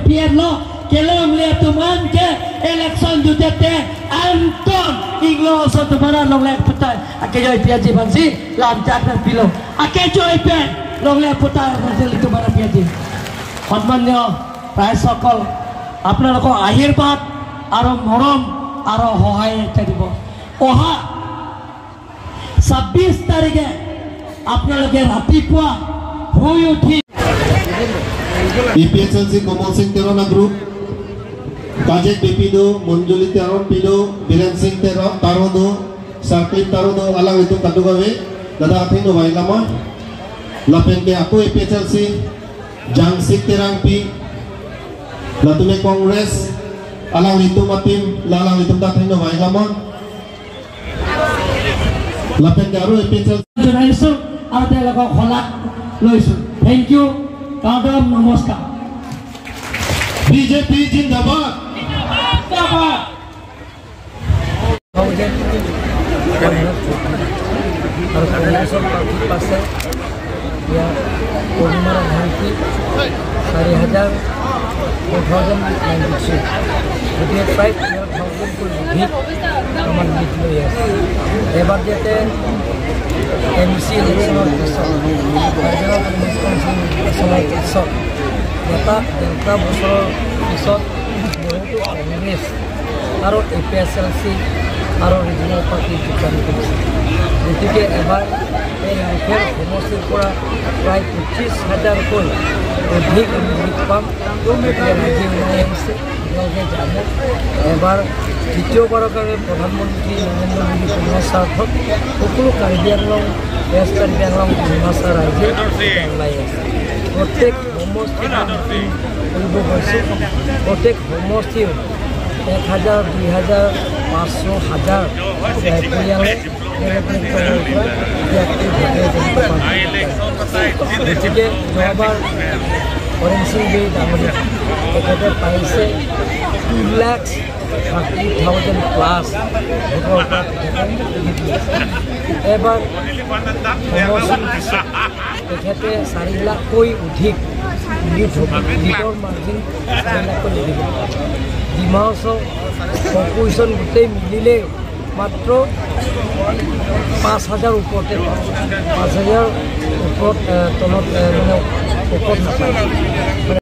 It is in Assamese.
Pierlo kelong le tuman ke election jujete Anton inglo so tumara long le putai ake joi piaji bansi lamjak na pilo ake joi pen long le putai bansi tumara piaji। সন্মানীয় ৰাইজসকল, আপোনালোকৰ আশীৰ্বাদ আৰু মৰম আৰু সহায় থাকিব। অহা 26 তাৰিখে আপোনালোকে ৰাতিপুৱা শুই উঠি EPSLC Komal Singh Terona Group, Kajek Bipido, Monjuli Teron Pido, Biren Singh Tarodo, Sarkit Tarodo, alang itu kadugawe, dada ating nuway lamon, Lapen ke aku EPSLC, Jangsik Terang Pi, Latume Congress, alang itu matim, lalang itu tating nuway lamon, Lapen ke aru EPSLC জনাইছোঁ আৰু তেওঁলোকক শলাগ লৈছোঁ। Thank you. নমস্কাৰ। বিজেপি জিন্দাবাদ। আৰু কংগ্ৰেছৰ প্ৰাৰ্থী পাইছে ইয়াত পূৰ্ণিমাৰ ভান্তি 4093, গতিকে প্ৰায় 12,000তকৈ অধিক আমাৰ লিড লৈ আছে। এবাৰ যাতে এম চি ইলেকশ্যনৰ পিছত, ৰিজনেল কাউন্সিল ইলেকশ্যনৰ পিছত এটা ডেৰটা বছৰৰ পিছত বহুতো কংগ্ৰেছ আৰু A P S L C আৰু ৰিজনেল পাৰ্টি যোগদান কৰিছে। গতিকে এবাৰ এই লাইফেৰ সমষ্টিৰ পৰা প্ৰায় 25,000কৈ অধিক আমি লিড পাম। গতিকে ৰাইজে ওলাই আহিছে, আপোনালোকে জানে এবাৰ দ্বিতীয়বাৰৰ কাৰণে প্ৰধানমন্ত্ৰী নৰেন্দ্ৰ মোদী পুনৰ স্বাৰ্থত সকলো কাৰ্বি আংলং, ৱেষ্ট কাৰ্বি আংলং, ডিমাচা ৰাইজে ওলাই আছে। প্ৰত্যেক সমষ্টিত মিটিং কৰিব গৈছোঁ, প্ৰত্যেক সমষ্টিৰ 1,000, 2,000, 500, 1,000 পৰিয়ালে বেলেগ বেলেগ দলৰ পৰা ব্যক্তি ভাৰতীয় জনতা পাৰ্টী। গতিকে যোৱাবাৰ হৰেণ সিং বে ডাঙৰীয়া তেখেতে পাইছে 2,30,000 প্লাছ ভোটৰ পৰা তেখেতে লিড লৈছে। এবাৰ সমষ্টিৰ পিছত তেখেতে 4 লাখকৈ অধিক লিড হ'ব, লিডৰ মাৰ্জিন 4 লাখকৈ অধিক হ'ব। ডিমাহাচাও পপুলেশ্যন গোটেই মিলিলে মাত্ৰ 5,000 ওপৰতে পাব, 5,000 ওপৰত তলত মানে ওপৰত নাপায়।